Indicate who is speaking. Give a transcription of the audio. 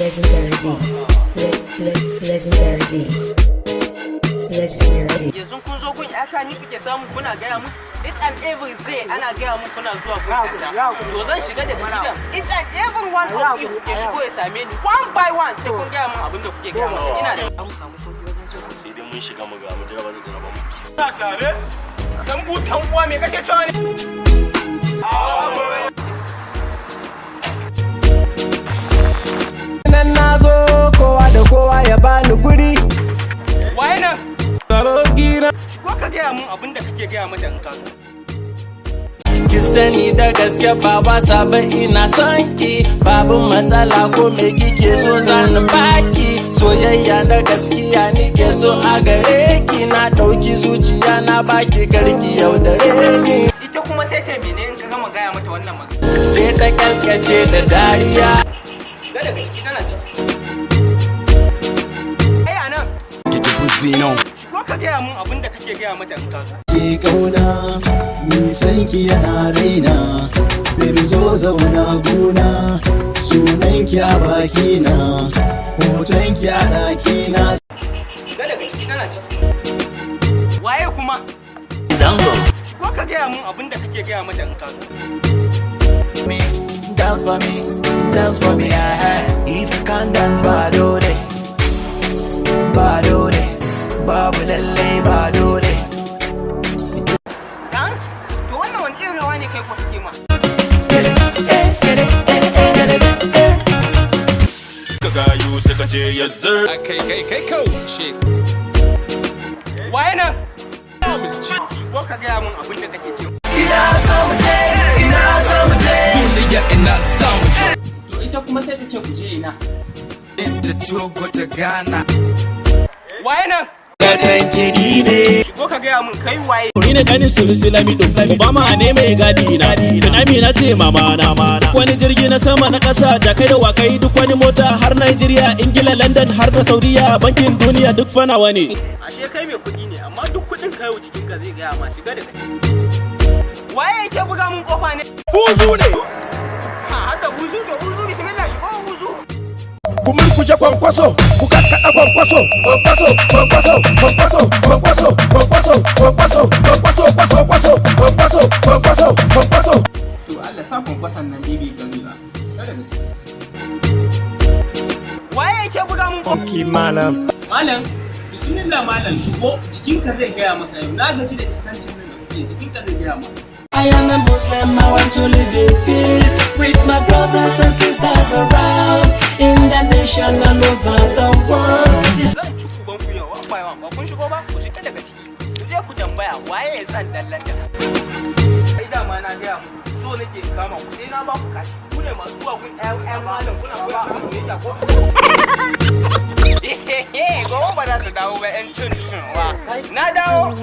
Speaker 1: Legendary beat. Legendary beat. Legendary beat.
Speaker 2: Yanzu kun zo kun yaka ni kuke samu kuna gaya mu each and every day ana gaya mu kuna zuwa kun yata. To, zan shiga daga gidan. Each and every one of you ya shigo ya same ni one by one, sai kun gaya mun abin da kuke gaya masa. Ina da
Speaker 3: Mu samu sauki wajen zuwa.
Speaker 4: Sai dai mun shiga mu ga mu jira ba zai raba mu.
Speaker 2: Ina tare dan butan uwa, me kake cewa ne?
Speaker 5: Nan na zo, kowa da kowa ya bani guri.
Speaker 2: Waye nan? Shigo ka gaya mun abin da kake gaya mata in ka zo.
Speaker 5: Ki sani da gaske ba wasa ba, ina son ki, babu matsala. Ko me kike so zan baki. Soyayya da gaskiya nike so a gare ki. Na ɗauki zuciya na baki, karki yaudare ni.
Speaker 2: Ita kuma sai ta mene in ka gama gaya mata wannan magana?
Speaker 5: Sai ta kyalkyace da dariya.
Speaker 2: Shiga daga ciki, tana ciki. Ai anan. Shigo ka gaya mun abin da kake gaya mata in ka zo.
Speaker 6: Ke kauna, nisan ki yana raina. Baby, zo zauna guna. Sunan ki a bakina, hoton ki a ɗakina.
Speaker 2: Shiga daga ciki, tana ciki. Waye kuma?
Speaker 6: Zango.
Speaker 2: Shigo ka gaya mun abin da kake gaya mata in ka zo.
Speaker 6: Me dance for me, dance for me, If you can dance, ba dole, ba dole, babu lalle ba dole.
Speaker 2: Dance? To, wannan wani irin rawa ne kai ko kake ma?
Speaker 6: Skele, eh, skele, eh, eh, skele, eh.
Speaker 4: Ka gayu suka ce yazzar.
Speaker 7: Kai kai kai, kawo shit.
Speaker 2: Waye nan? Shigo ka gaya mun abin da kake ce.
Speaker 6: Ina za mu je, ina za mu je?
Speaker 7: Duniya, ina za mu je?
Speaker 2: To, ita kuma sai ta ce ku je ina?
Speaker 7: Da Togo da Ghana.
Speaker 2: Waye nan?
Speaker 6: Gatan ne.
Speaker 2: Shigo ka gaya mun kai waye.
Speaker 8: Ni ne ganin Sunusi Lamido, Obama ne mai gadi na. Tunami na ce mama na. Duk wani jirgi na sama, na ƙasa, jakai da wakai, duk wani mota, har Nigeria, Ingila, London, har da Saudiya, bankin duniya duk fanawa ne.
Speaker 2: Ashe kai mai kuɗi ne, amma duk kuɗin kai jikinka zai gaya ma. Shiga da kai. Waye yake buga mun kofa ne?
Speaker 8: Buzu ne.
Speaker 2: Ha, haka buzu? To buzu, bismillah, shigo buzu.
Speaker 9: Ku murkushe kwankwaso, ku kakkaɗa kwankwaso, kwankwaso, kwankwaso, kwankwaso, kwankwaso, kwankwaso, kwankwaso, kwankwaso, kwaso, kwaso, kwankwaso, kwankwaso, kwankwaso.
Speaker 2: To, Allah sa kwankwason nan dai bai gani ba. Kada ka ci. Waye yake buga mun kofa?
Speaker 8: Malam.
Speaker 2: Malam, bismillah malam, shigo, jikinka zai gaya maka yau. Na gaji da iskancin nan da kuke, jikinka zai gaya maka.
Speaker 5: I am a Muslim, I want to live in peace with my brothers and sisters around in the nation, all over the world.
Speaker 2: Zan ci uban ku yau, one by one. Ba kun shigo ba, ku shiga daga ciki. Ku je ku tambaya waye ya san dan London. Ai dama na gaya muku, so nake in kama ku sai na ba ku kashi. Ku ne masu zuwa kun ƴan ƴan malam kuna koya muku soyayya ko? Gobe ba za su dawo ba, ƴan cin wa. Na dawo.